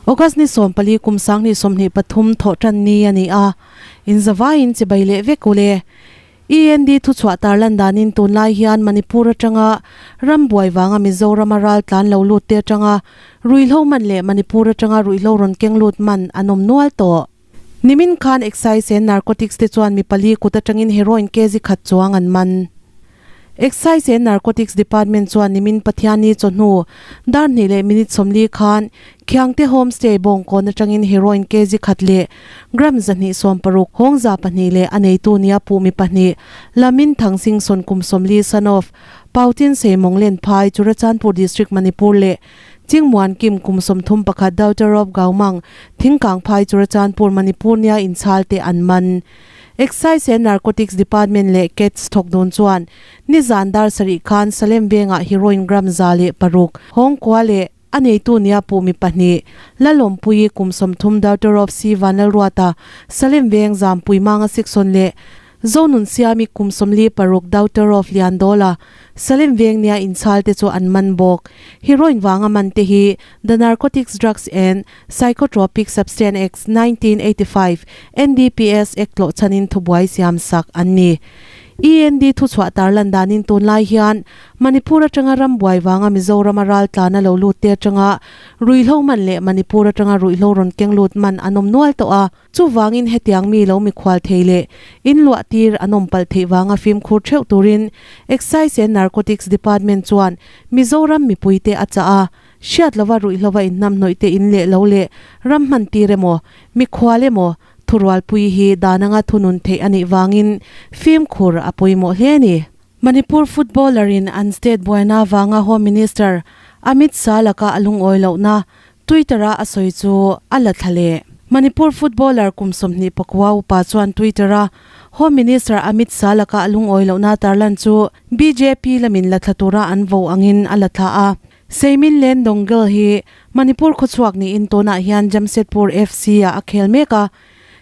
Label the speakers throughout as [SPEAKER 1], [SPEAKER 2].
[SPEAKER 1] August ni 14 kum 2023 thawhtan ni a ni a, inzavaiin chibai leh vek ule. END thuchhuah tarlan danin tunlai hian Manipur atanga ram buai vanga Mizorama ral tlan lo lut te atanga ruihhlo man leh Manipur atanga ruihhlo rawn keng lut man an awm nual tawh. Nimin khan Excise and Narcotics te chuan mi pali kut atangin heroin kg khat chuang an man. Excise and Narcotics Department chuan nimin Pathianni chawhnu dar hnih leh minute 40 khan Khiangte Homestay bawngkawn atangin heroin kg khat leh gram 260 hawng 200 leh a neitu nia puh mi pahnih Lamin Thangsing Sawn kum 40 son of Pautin Seimawng Lenphai Churachandpur District Manipur leh Chingmuan Kim kum 31 daughter of Gaumang Thingkangphai Churachandpur Manipur nia inchhal te an man. Excise and Narcotics Department leh Cats thawk dawn chuan nizan dar sarih khan Salem vengah heroin gram 106 hawng kua leh a neitu nia puh mi pahnih Lalawmpuii kum 30 daughter of C Vanlalruata Salem veng Zampui Manga Siksawn leh Zonun Siami kum 46 daughter of Liandola Salem veng nia inchhal te chu an man bawk. Heroin wanga man te hi The Narcotics Drugs and Psychotropic Substance Act 1985, NDPS Act tlawh chhanin thubuai siam sak an ni. END thuchhuah tarlan danin tunlai hian Manipur atanga ram buai wanga Mizorama ral tlana lo lut te atanga ruihhlo man leh Manipur atanga ruihhlo rawn keng lut man an awm nual tawh a. Chuwangin hetiang mi lo mikhual thei leh in luah tir an awm palh theih wanga fimkhur theuh turin Excise and Narcotics Department chuan Mizoram mipuite a chah a. Hriat lova ruihhlova inhnam hnawih te in leh lo leh ram hman tir emaw, mikhual emaw, thurualpui hi dan anga thunun theih a nih vangin fimkhur a pawimawh hle a ni. Manipur footballer in an state buaina vanga Home Minister Amit Shah laka a lungawi lohna Twitter a a sawi chu a la thla leh. Manipur footballer kum 29 upa chuan Twitter a Home Minister Amit Shah laka a lungawi lohna tarlan chu BJP lamin la thla tura an vo angin a la thla a. Seimin Len Dongel hi Manipur khawchhuak niin tunah hian Jamshedpur FC ah a khel mek a.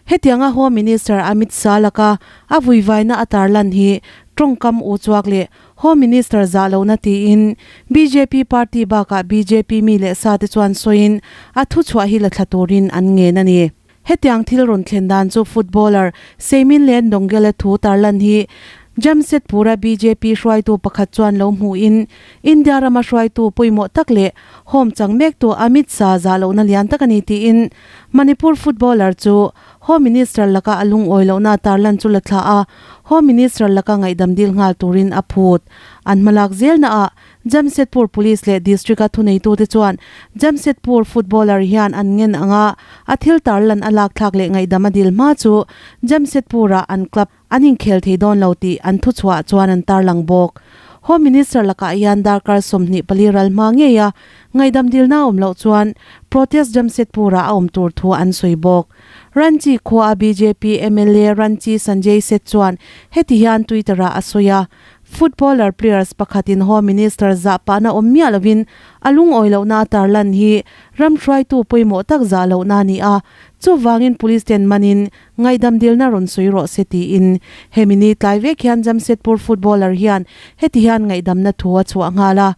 [SPEAKER 1] Hetianga Home Minister Amit Shah laka a vuivaina a tarlan hi tawngkam u chuak leh Home Minister zah lohna tiin BJP party bakah BJP mi leh sa te chuan sawiin a thuchhuah hi la thla turin an ngen a ni. Hetiang thil rawn thlen dan chu footballer Seimin Len Dongel-a thu tarlan hi Jamshedpur-a BJP hruaitu pakhat chuan lo hmuhin India rama hruaitu pawimawh tak leh home chang mektu Amit Shah zah lohna lian tak a ni tiin Manipur footballer chu Home Minister laka a lungawi lohna tarlan chu la thla a, Home Minister laka ngaihdam dil nghal turin a phut. An hmalak zelna ah Jamshedpur Police leh District-a thuneitute chuan Jamshedpur footballer hian an ngen anga a thil tarlan a lakthlak leh ngaihdam a dil hma chu Jamshedpur-ah an club an inkhel thei dawn lo tih an thuchhuah chuan an tarlang bawk. Home Minister lakah hian darkar 24 ral hma ngei a ngaihdam dilna awm loh chuan protest Jamshedpur-ah a awm tur thu an sawi bawk. Ranchi khua a BJP MLA Ranchi Sanjay Seth chuan heti hian Twitter-ah a sawi a, Footballer players pakhatin Home Minister zah pahna awm miah lovin a lungawi lohna a tarlan hi ram hruaitu pawimawh tak zah lohna a ni a, chuvangin police ten manin ngaihdam dilna rawn sawi rawh se tiin hemi ni tlai vek hian Jamshedpur footballer hian heti hian ngaihdamna thu a chhuah nghal a,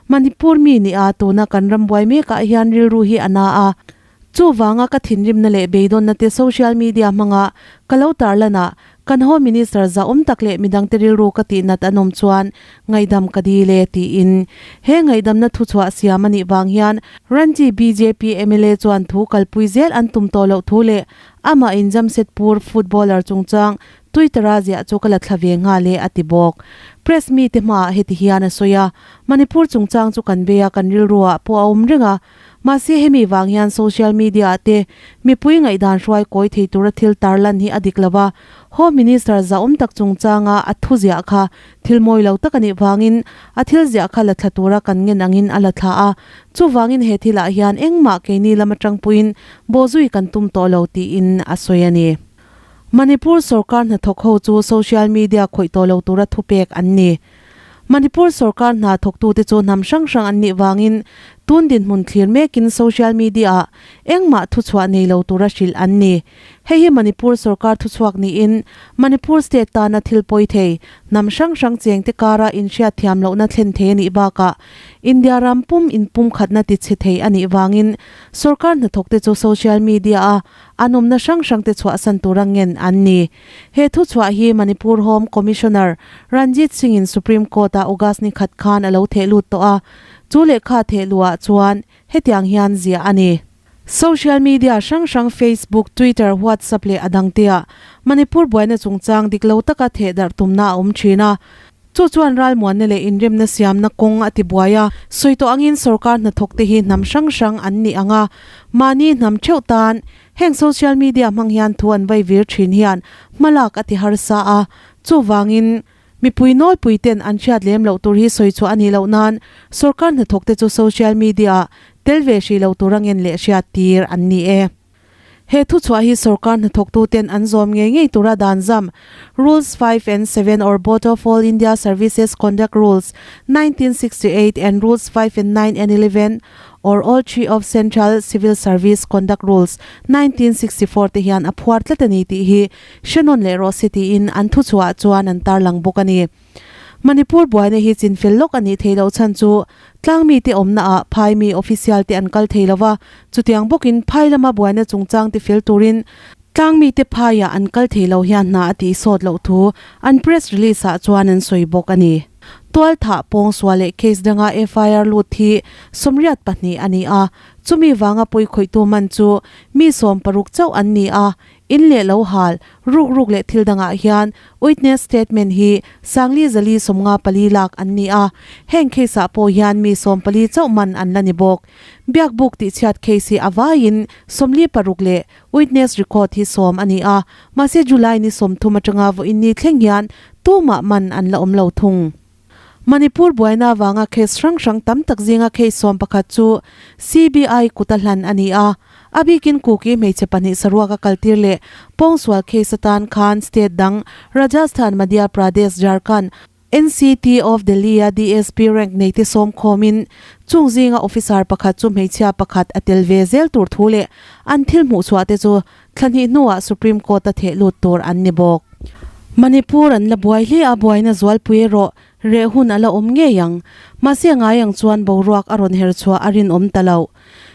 [SPEAKER 1] Manipur mi ni a tuna kan ram buai mekah hian rilru hi a na a, chuvanga ka thinrimna leh beidawnna te social media hmanga ka lo tarlan a, kan Home Minister zah awm tak leh midangte rilru ka tihnat an awm chuan ngaihdam ka dil e tiin he ngaihdamna thuchhuah siam a nih vang hian Ranchi BJP MLA chuan thu kalpui zel an tum tawh loh thu leh amah in Jamshedpur footballer chungchang Twitter-a ziah chu ka la thla ve nghal e a ti bawk. Press mite hmaah heti hian a sawi a, Manipur chungchang chu kan bei a, kan rilruah pawh a awm reng a. Mahse hemi vang hian social media ah te mipui ngaihdan hruai kawi thei tura thil tarlan hi a dik lo a, Home Minister zahawm tak chungchanga a thu ziah kha thil mawi lo tak a nih vangin a thil ziah kha la thla tura kan ngen angin a la thla a, chuvangin he thilah hian engmah keini lam atang puiin bawhzui kan tum tawh lo tiin a sawi a ni. Manipur sorkar hnathawk ho chu social media khawih tawh lo tura thupek an ni. Manipur sorkar hna thawktute chu hnam hrang hrang an nih vangin Tun dinhmun thlir mekin social media-ah engmah thuchhuah nei lo tura hrilh an ni. Hei hi Manipur sorkar thuchhuak niin Manipur state tana thil pawi thei, hnam hrang hrang chengte kara inhriat thiam lohna thlen thei a nih bakah India ram pum inpumkhatna tichhe thei a nih vangin sorkar hnathawkte chu social media-a an awmna hrang hrangte chhuahsan tura ngen an ni. He thuchhuah hi Manipur Home Commissioner Ranjit Singh-in Supreme Court-ah August ni khat khan a lo theh lut tawh a, chu lehkha theh luhah chuan hetiang hian ziah a ni. Social media hrang hrang Facebook, Twitter, WhatsApp leh a dangteah Manipur buaina chungchang dik lo taka theh darh tumna a awm thin a. Chu chuan ralmuanna leh inremna siamna kawng a ti buai a, sawi tawh angin sorkar hnathawkte hi hnam hrang hrang an nih ang a, mahni hnam theuh tan heng social media hmang hian thu an vai vir thin hian hmalak a ti harsa a, chuvangin mipui nawlpui ten an hriat lem loh tur hi sawi chhuah a nih loh nan sorkar hnathawkte chu social media tel ve hrih lo tur angen leh hriat tir an ni e. He thuchhuah hi sorkar hnathawktuten an zawm ngei ngei tura dan zam, Rules 5 and 7 or Both of All India Services Conduct Rules, 1968 and Rules 5 and 9 and 11 or All Three of Central Civil Service Conduct Rules, 1964 te hian a phuar tlat a ni tih hi hre nawn leh rawh se tiin an thuchhuah chuan an tarlang bawk a ni. Manipur buaina hi chinfel lawk a nih theih loh chhan chu tlangmite awmnaah phaimi official te an kal thei lova, chutiang bawkin phai lama buaina chungchang tifel turin tlangmite phaiah an kal thei lo hian hna a tih sawt loh thu an press release ah chuan an sawi bawk a ni. Tualthah, pawngsual leh case danga FIR lut hi 82 a ni a, chumi vanga pawikhawihtu man chu mi 60 chauh an ni a, In leh lo hal, ruk ruk leh thil dangah hian witness statement hi Sangli Zali 54 lak an ni a, heng case ah pawh hian mi 14 chauh man an la ni bawk. Biakbuk tihchhiat case hi a vaiin 46 leh witness record hi 10 a ni a, mahse July ni 30 atanga vawiin ni thleng hian tumah man an la awm lo thung. Manipur buaina avanga case hrang hrang tam tak zinga case 11 chu CBI kuta hlan a ni a. A bikin Kuki hmeichhe pahnih saruaka kaltir leh pawngsual case atan khan state dang Rajasthan, Madhya Pradesh, Jharkhand, NCT of Delhi-a DSP rank neite sawm khawmin chung zinga officer pakhat chu hmeichhia pakhat a tel ve zel tur thu leh an thil hmuhchhuah te chu Thla hnih hnuah Supreme Court a theh lut tur an ni bawk. Manipur an la buai hle a, buaina zualpui erawh reh hun a la awm ngei ang. Mahse a ngai ang chuan boruak a rawn her chhuah a rinawm ta lo.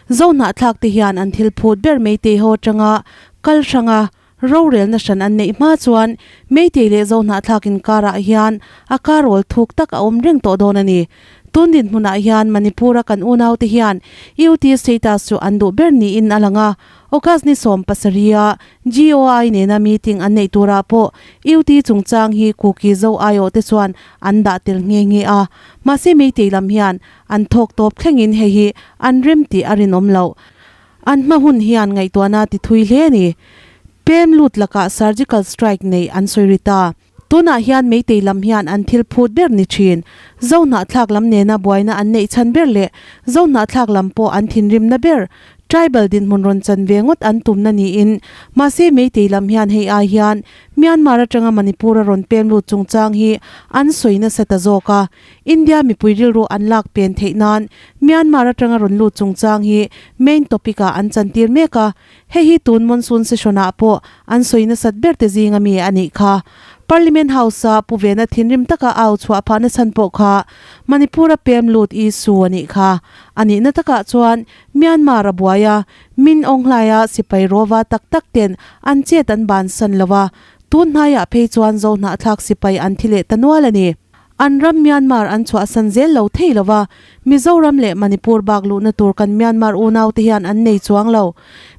[SPEAKER 1] Zohnahthlak te hian an thil phut ber Meitei ho atanga kal hranga rorelna hran an neih hma chuan Meitei leh Zohnahthlak inkarah hian a karawl thuk tak a awm reng tawh dawn a ni. Tun dinhmunah hian Manipur-a kan unaute hian UT status chu an duh ber niin a lang a, August ni 17 a GOI nena meeting an neih turah pawh UT chungchang hi Kuki Zo aiawh te chuan an dah tel nghe nghe a, mahse Meitei lam hian an thawk tawp thlengin hei hi an rem tih a rinawm loh. An hma hun hian ngaihtuahna ti thui hle a ni. Pem lut lakah surgical strike neih an sawi ri ta. Tunah hian Meitei lam hian an thil phut ber ni thin. Zohnahthlak lam nena buaina an neih chhan ber leh Zohnahthlak lam pawh an thinrimna ber tribal dinhmun rawn chan ve ngawt an tumna niin mahse Meitei lam hian hei ai hian Myanmar atanga Manipur a rawn pem lut chungchang hi an sawi nasa ta zawk a. India mipui rilru an lak pen theih nan Myanmar atanga rawn lut chungchang hi main topic ah an chantir mek a. Hei hi tun monsoon session-ah pawh an sawi nasat ber te zinga mi a nih kha. Parliament House-a Pu Vena thinrim taka au chhuah phahna chhan pawh kha Manipur-a pem lut issue a nih kha. A nihna takah chuan Myanmar a buai a, Min Aung Hlaia sipai rawva tak tak ten an chet an bansan lo a, tun hnaiah phei chuan Zohnahthlak sipai an thi leh ta nual a ni. An ram Myanmar an chhuahsan zel lo thei lo va, Mizoram leh Manipur bak luhna tur kan Myanmar unaute hian an nei chuang lo.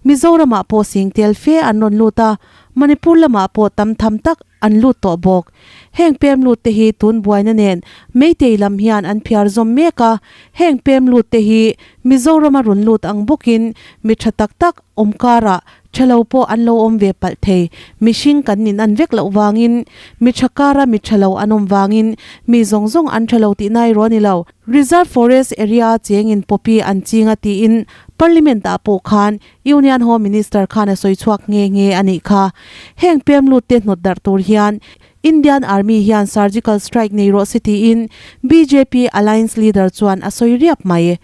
[SPEAKER 1] Mizoramah pawh sing tel fe an rawn lut a, Manipur lamah pawh tam tham tak an lut tawh bawk. Heng pem lut te hi tun buaina nen Meitei lam hian an phiar zawm mek a, heng pem lut te hi Mizorama rawn lut ang bawkin mi tha tak tak awm karah Tha lo pawh an lo awm ve palh thei. Mihring kan nin an vek loh vangin, mi tha kara mi tha lo an awm vangin mi zawng zawng an tha lo tih nai rawh a ni lo. Reserve Forest area a chengin poppy an ching a tiin Parliament ah pawh khan Union Home Minister khan a sawi chhuak nghe nghe a nih kha. Heng pem lut te hnawt darh tur hian Indian Army hian surgical strike nei rawh se tiin bjp Alliance leader chuan a sawi riap mai.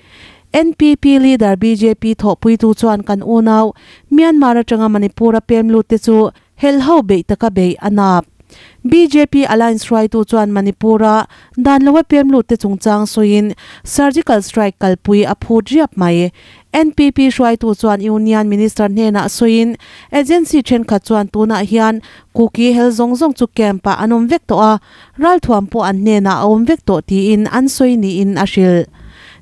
[SPEAKER 1] NPP leader bjp thawhpuitu chuan kan unau Myanmar atanga Manipur a pem lut te chu helho beih taka beih a nap. Bjp alliance hruaitu chuan Manipur a dan lo a pem lut te chungchang sawiin surgical strike kalpui a phut riap mai. NPP hruaitu chuan Union Minister hnenah sawiin agency thenkhat chuan tunah hian Kuki hel zawng zawng chu camp ah an awm vek tawh a, ralthuam pawh an hnenah a awm vek tawh tiin an sawi niin a hrilh.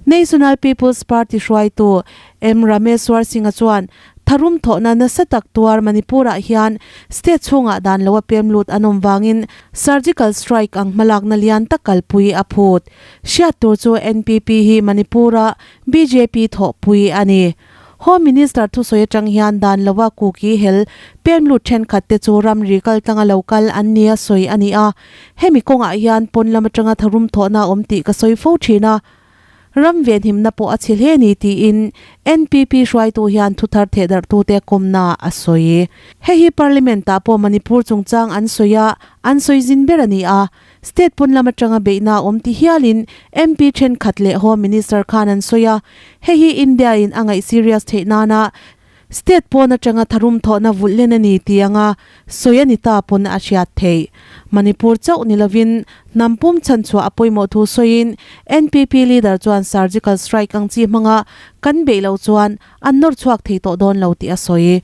[SPEAKER 1] National People's Party hruaitu M Rameswar Singh-a chuan tharum thawhna nasa tak tuar Manipur-ah hian state chhungah dan lo a pem lut an awm vangin surgical strike ang hmalakna lian tak kalpui a phut. Hriat tur chu NPP hi Manipur-a bjp thawhpui a ni. Home Minister thusawi atang hian dan lova Kuki hel pem lut thenkhat te chu ramri kal tlanga lo kal an nia sawi a ni a. Hemi kawngah hian pawn lam atanga tharum thawhna a awm tih ka sawi fo thin a. Ram venhimna pawh a chhe hle ni tiin NPP hruaitu hian thuthar thehdarhtute kawmna a sawi. Hei hi Parliament ah pawh Manipur chungchang an sawi a, an sawi zin ber a ni a. State pawn lam atanga beihna a awm ti hialin MP thenkhat leh Home Minister khan an sawi a, hei hi India in a ngaih serious theih nana state pawn atanga tharum thawhna vulh len a ni tih anga sawi a ni ta pawn a hriat theih. Manipur chauh ni lovin hnam pum chhanchhuah a pawimawh thu sawiin NPP leader chuan surgical strike ang chi hmanga kan beih loh chuan an nawr chhuak thei tawh dawn lo tih a sawi.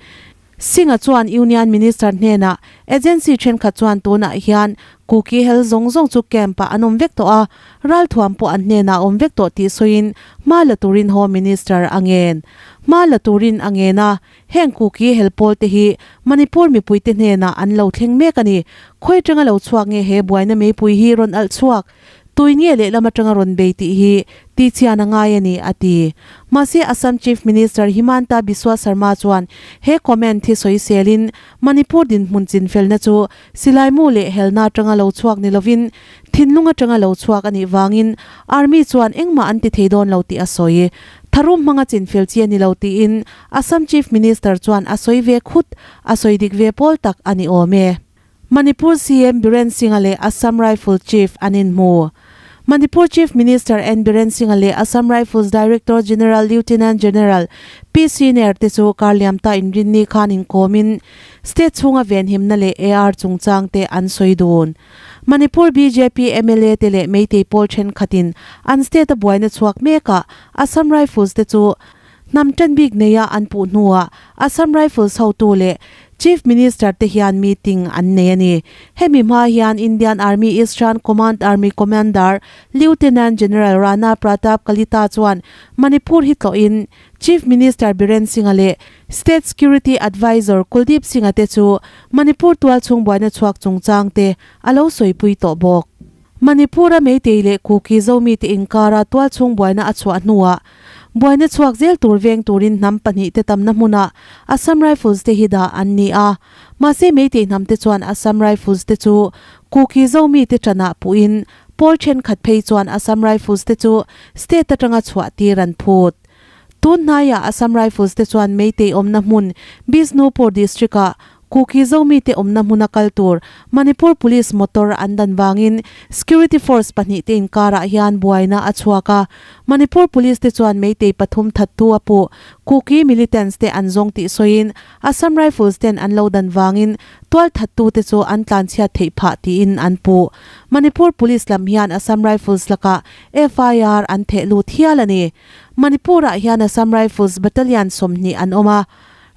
[SPEAKER 1] Singh-a chuan Union Minister hnenah agency thenkhat chuan tunah hian Kuki hel zawng zawng chu camp-ah an awm vek tawh a, ralthuam pawh an hnenah a awm vek tawh tih sawiin hma la turin Home Minister a ngen. Hma la turin a ngen a, heng Kuki hel pawl te hi Manipur mipuite hnenah an lo thleng mek a ni. Khawi atanga lo chhuak nge he buaina meipui hi rawn alh chhuak? Tui nge lehlam atanga rawn bei tih hi tihchhian a ngai a ni, a ti. Mahse, Assam Chief Minister Himanta Biswa Sarma chuan he comment hi sawiselin Manipur dinhmun chinfelna chu silaimu leh helna atanga lo chhuak ni lovin thinlung atanga lo chhuak a nih vangin Army chuan engmah an ti thei dawn lo tih a sawi. Tharum hmanga chinfel chi a ni lo tiin Assam Chief Minister chuan a sawi ve khut, a sawi dik ve pawl tak a ni awm e. Manipur CM Biren Singh-a leh Assam Rifle Chief an inhmu. Manipur Chief Minister N Biren Singh-a leh Assam Rifles Director General Lieutenant General PC Nair te chu karliam ta inrinni khan inkawmin state chhunga venhimna leh AR chungchang te an sawi dun. Manipur bjp mla te leh Meitei pawl thenkhatin an state-a buaina chhuak mekah Assam Rifles te chu Hnam ṭan bik neia an puh hnuah Assam Rifles hotu leh Chief Minister te hian meeting an nei a ni. Hemi hma hian Indian Army Eastern Command Army Commander Lieutenant General Rana Pratap Kalita chuan Manipur hi tlawhin Chief Minister Biren Singh-a leh State Security Advisor Kuldeep Singh-a te chu Manipur tualchhung buaina chhuak chungchang te a lo sawipui tawh bawk. Manipur-a Meitei leh Kuki Zomite inkara tualchhung buaina a chhuah hnuah Buaina chhuak zel tur veng turin hnam pahnihte tamna hmunah Assam Rifles te hi dah an ni a. Mahse Meitei hnamte chuan Assam Rifles te chu Kuki Zomi te tanah puhin pawl thenkhat phei chuan Assam Rifles te chu state atanga chhuah tir an phut. Tun hnaiah Assam Rifles te chuan Meitei awmna hmun Bishnupur district-ah Kuki Zomite awmna hmuna kal tur Manipur Police motor an dan vangin Security Force pahnihte inkarah hian buaina a chhuak a. Manipur Police te chuan Meitei pathum thattu a puh Kuki militants te an zawng tih sawiin Assam Rifles ten an lo dan vangin tual thattu te chu an tlanchhiat theih phah tiin an puh. Manipur Police lam hian Assam Rifles lakah FIR an theh lut hial a ni. Manipur-ah hian Assam Rifles Battalion 20 an awm a.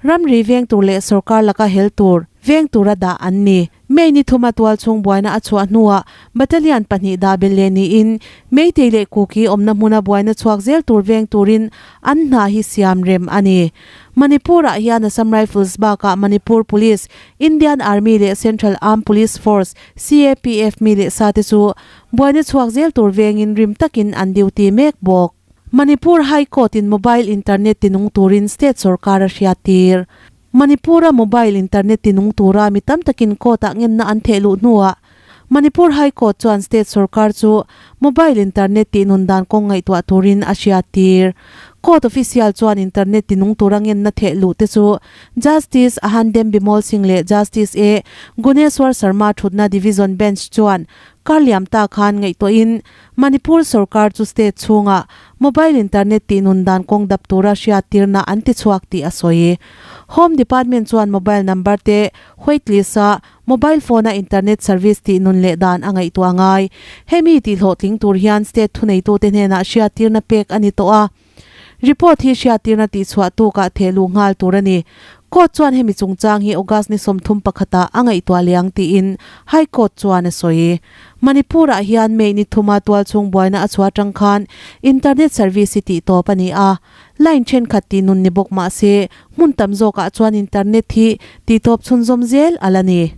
[SPEAKER 1] Ramri veng tur leh sorkar laka hel tur veng tura dah an ni. May ni thuma tualchhung buaina a chhuah hnuah battalion pahnih dah belh leh niin Meitei leh Kuki awmna hmuna buaina chhuak zel tur veng turin an hna hi siam rem a ni. Manipur-ah hian Assam Rifles bakah Manipur Police, Indian Army leh Central Armed Police Force, CAPF, mi leh sa te chu buaina chhuak zel tur vengin rim takin an duty mek bawk. Manipur High Court in mobile internet tinung turin state sorkar a hriattir. Manipur-a mobile internet tinung tura mi tam takin court-ah ngenna an theh luh hnuah Manipur High Court chuan state sorkar chu mobile internet tihnun dan kawng ngaihtuah turin a hriattir. Court official chuan internet tinung tura ngenna theh luh te chu Justice Ahandem Bimol Singh leh Justice A Guneshwar Sharma thutna Division Bench chuan kar liam ta khan ngaihtuahin Manipur sorkar chu state chhunga mobile internet tihnun dan kawng dap tura hriattirna an ti chhuak tih a sawi. Home Department chuan mobile number te whitelist a mobile phone a internet service tihnun leh dan a ngaihtuah ngai. Hemi tihhlawhtling tur hian state thuneitute hnenah hriattirna pek a ni tawh a. Report hi hriattirna tihchhuah tukah thehluh nghal tur a ni. Court chuan hemi chungchang hi August ni 30 pakhatah a ngaihtuah leh ang tiin High Court chuan a sawi. Manipur-ah hian May ni thuma tualchhung buaina a chhuah atang khan internet service hi tihtawp a ni a. Line thenkhat tihnun ni bawk mah se hmun tam zawkah chuan internet hi tihtawp chhunzawm zel a la ni.